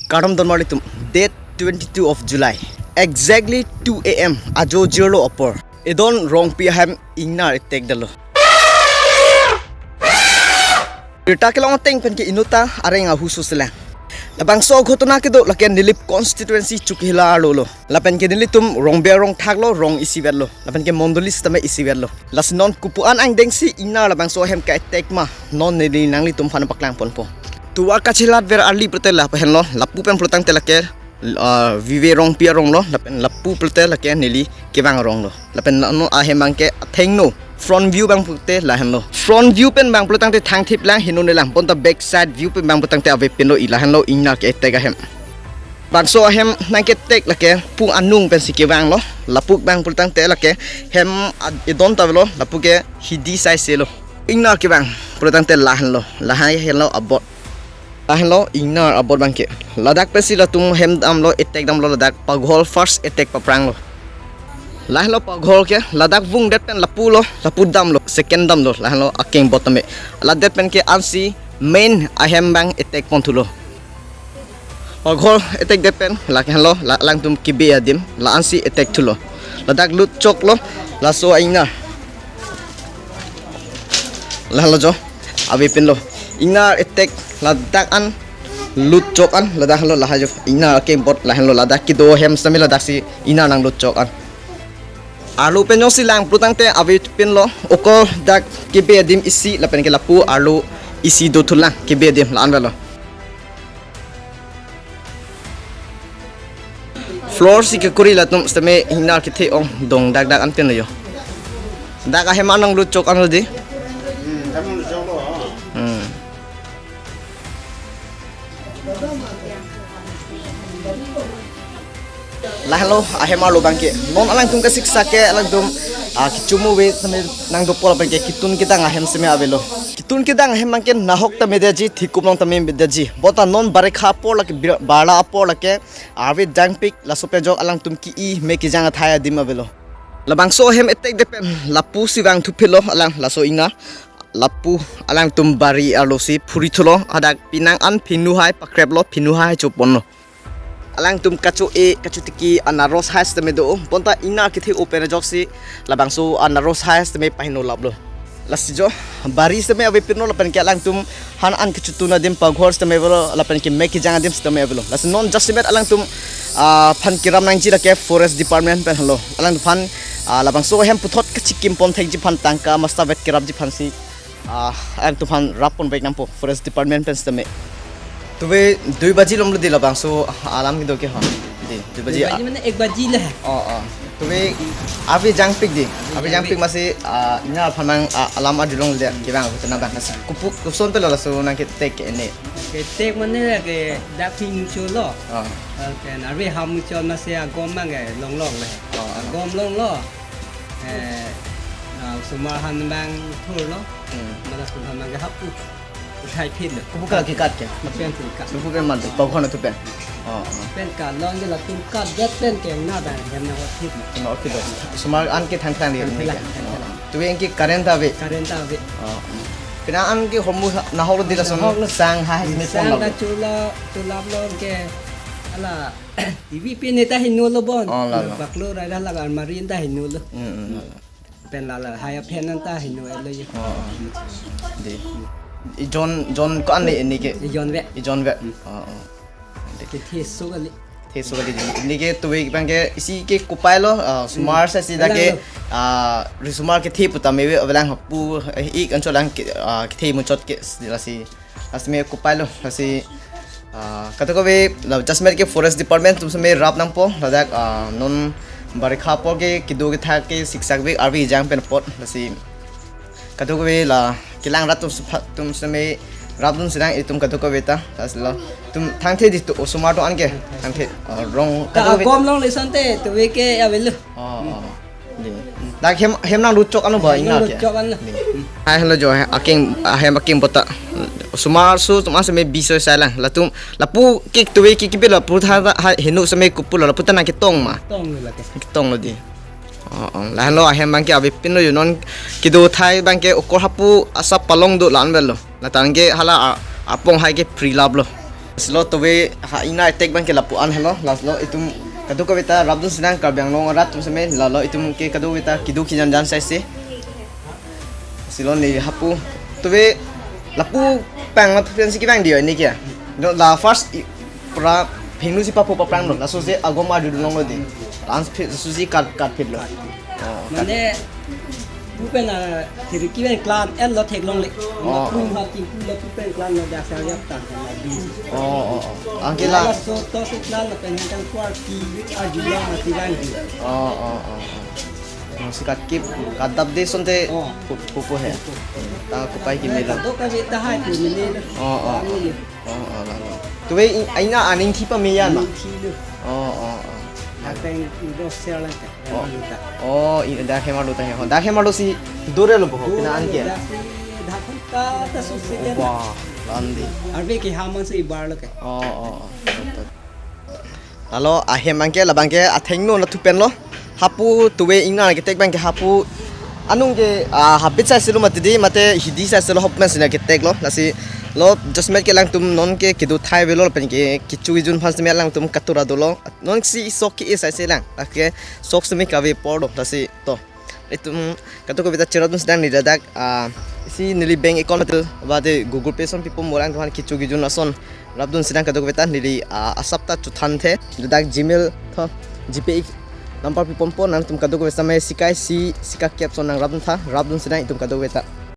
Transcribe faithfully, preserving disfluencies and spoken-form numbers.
Kardom donmarlitum, date twenty-two of July, exactly two a m ajo jirlo apor, edon Rongpi ahem Ingnar attack detlo. Birta kelong ateng pen ke inut ta areng ahuso selang. Labangso ghotona kedo lake Nilip constituency Chokihola arlo lo. Lapen ke nelitum Rongbe arong thaklo, rong isivet lo. Lapen ke mondoli sitame isivet lo. Lasi non kopu-an angdeng si Ingnar labangso ahem ke-attack ma, non neli nanglitum aphan paklang ponpo. Tovar kachelatver arli pulote lapu henlo, lapu pen pulotangte lake, ah, Vive Rongpi arong lo, lapen lapu pulote lake neli kevang arong lo. Lapen non ahem abang ke athengno, front view abang pulote lahenlo. Front view pen abang pulotangte thangthip lang heno ne lang, bonta back side view pen abang pulotangte avepinlo, lahenlo Ingnar ke-attack ahem. Bangso ahem nangke-attack lake pung anung pensi kevanglo. Lapu abang pulotangte lake hem ad-, edon ta avelo, lapu ke hidi sai selo. Ingnar kevang pulotangte lahenlo, lahenlo abot. Lahenlo Ingnar abot abang ke. Ladak pensi latum hem damlo, attack damlo, ladak Paghol first attack papranglo. Lahenlo Paghol ke, ladak vungdet pen lapu lo, lapu damlo, second damlo, lahenlo akeng bot tame. Ladet pen ke ansi main ahem abang attack ponthulo. Paghol attack det pen, lahenlo, la alangtum kebe adim, la ansi attack thulo. Ladak lut choklo, laso a-Ingnar. Lahenlo jo, avepinlo. Ingnar attack, ladak an lut chok an, ladak henlo, lahai jo. Ingnar akeng bot, lahenlo, ladak kedo ahem sitame ladak si Ingnar nanglut chok an. Arlo pen jongsi lang pulotangte avepinlo, okor dak kebe adim isi, lapen ke lapu arlo isi dothulang, kebe adim la-an avelo. Floor si kekori latum sitame Ingnar kethe ongdung dak dak an pinlo jo. Dak ahem an nanglut chok anlo dei. Hmm. Lahenlo ahem arlo abang ke. Non alangtum kasiksak ke alangtum, ah, kechomo ave sitame nangdopo lapen ke ketun kedang ahem sitame avelo. Ketun kedang ahem abang ke nahok tame detji, thikum long tame detji. Bonta non barikha apor lake bir-, barla apor lake arve jangpik, laso pen ajok alangtum ke-i me kejang athai adim avelo. Labangso ahem attack det pen lapu si vangthuphitlo alang, laso Ingnar. Lapu alangtum bari arlo si phuri thulo, hadak penang an phinu hai pakreplo, phinu hai choponlo. Alangtum kacho-e, kachotiki anaros hai sitame do, bonta Ingnar kethe open ajoksi labangso anaros hai sitame paheno laplo. Lasi jo, bari sitame avepinlo lapen ke alangtum han an kachotun adim, paghor sitame avelo, lapen ke me kejang adim sitame avelo. Lasi non jasemet alangtum, ah, aphan kerap nangji lake forest department pen henlo. Alangtum aphan, ah, labangso ahem puthot kachikim pon thekji aphan tangka masta vet kerapji aphansi, ah, alangtum aphan rap ponvek nangpo forest department pen sitame. Tuve dui baji lomlo dei labangso alam kedo ke ho. Dei, dui baji. Dui baji mane ek baji le. Oh, oh. Tuve arve jangpik dei. Arve jangpik masi, ah, Ingnar aphan abang, ah, alam arjulong le kevang kutena abang. Kopu koson pelo laso nangke-attack ke-e ne. Ke-attack mane ke dak phinu cholo. Oh. Oke, arve ham cholo masi agom abang ke longlong le. Oh. Agom longlo. Eh, ah, osomar aphan abang thurlo. Hmm. Mala osomar aphan abang ke hapu uthaiphitlo. Kopu ke kekat ke? Lapen thu kat. Kopu ke madu, paghor nangthu pen. Oh, oh. Pen kalong ke latum kat det pen ke Ingnar abang hem nang-otphitlo. Nang-otphitlo. Osomar an ke thangthang dei ne ke. Thangthang, thangthang. Oh. Tuve anke current ta ave. Current ta ave. Oh. Penang an ke hormu nahok lo dei lason. Nahok lo. Sang hai sitame pon. Sang lo. Kacholo, cholaplo ke hala T V pen ta henolo bon. Oh, la, la. Baklo rai hala almari ta henolo. Hmm, hmm, la, la. Pen la la hai aphan ta heno lo jo. Oh, oh. Dei. Ijon, jon ko-an ne ne ke? Ijon ave. Ijon ave. Hmm. Oh, oh. Dei. Kethe so kali. Kethe so kali dei. Ne ke tuve abang ke isi ke kopai lo, ah, osomar, hmm, sa si dak ke, lang lo, ah, risomar kethe pu tame ave, avelang hapu, eh, ik anchot lang ke, ah, kethe muchot ke, lasi. Lasi me kopai lo, lasi, ah, kadokave la jasemet ke forest department atum sitame rap nangpo, ladak, ah, non barikha apor ke kedo kethak ke siksak ave arve ejang pen apot, lasi kadokave la kelang rat atum sipha-, atum sitame rapdun si nang itum kadokave ta, lasi latum thangthe dei, to osomar do-an ke, thangthe, ah, rong ta kadokave. Agom longle asonte, tuve ke avelo. Oh, oh. Dei. Dak hem, hem nanglut chok anlo ba, Ingnar ke? Nanglut chok anlo. Dei. Hai henlo jo, akeng, ahem akeng bot ta. Osomar aso atum sitame biso sai lang. Latum, lapu ke tuve ke kebi lapu tha, tha, hai, heno sitame kopulo, lapu ta nangketong ma. Tonglo lake. Ketonglo dei. Oh, oh. Lahenlo ahem abang ke avepinlo jo, non kedo athai abang ke okor hapu asap palong do la-an avelo. Lata anke hala a-, apong hai ke phri laplo. Lasi lo tuve ha ingnar atek abang ke lapu-an helo, lasi lo itum kadokave ta rapdun sinang Karbi Anglong arat atum seme, lalo itum ke kadokave ta kedo kejanjan saise. Lasi lo ne hapu tuve lapu pang lapu pensi kevang dei ne kya. No la first i-, pra phingnu si papu paprang no, laso si agom arjudun longlo dei. Lans phi-, laso si kat, kat phit lo. Oh, kat. Mane, pu pen a, thiri kevan klan enlo theklongle. Oh. Pu ha king pu lo pu pen klan lo dak sa yap ta na di. Oh, oh, oh. Anke la. Laso to si klan lo pen hangkang kuar ki arjulong mati lang di. Oh, oh, oh, oh. Lasi kat kip, kat dap dei asonte. Oh. Pu, pu, pu he. Ta kopai kemelo. Kadokave ta hai pu mele. Oh, oh, oh. Kami. Oh, oh, lalo. Tuve i-, aina aning thi pame ya ma? Aning thi lo. Oh, oh, oh. Ateng indo share lang ka. Oh. Maluta. Oh, i-, dak hem arlo ta he. Ho, dak hem arlo si dure lo bo, ho, dure kena lo, anke. Dak si dak hem ta, ta su se Oh, kan. Wah, landi. Arve ke haman si ibar lo ke. Oh, oh, oh. Lalo ahem abang ke, labang ke athengno na thupen lo. Hapu tuve ingnar ketek abang ke hapu anung ke, ah, habit saise lo mati dei, mate hidi saise lo hop men sina ketek lo. Lasi lo just met ke alangtum non ke kedo thai avelo lapen ke kecho kejun aphan seme alangtum katura dolo. Non si sok ke-e saise lang. Lake sok seme kave apor lo. Lasi to. Itum kadokave ta cherapdun sinang ne ladak, ah, si neli bank account atum, bade Google Pay ason pipo mo, alangtum aphan kecho kejun ason rapdun sinang kadokave ta neli, ah, asap ta chuthanthe. Ladak Gmail tho, GPay number pipon po, nangtum kadokave ta me sikai si, sika kep ason nang rapdun tha, rapdun sinang itum kadokave ta.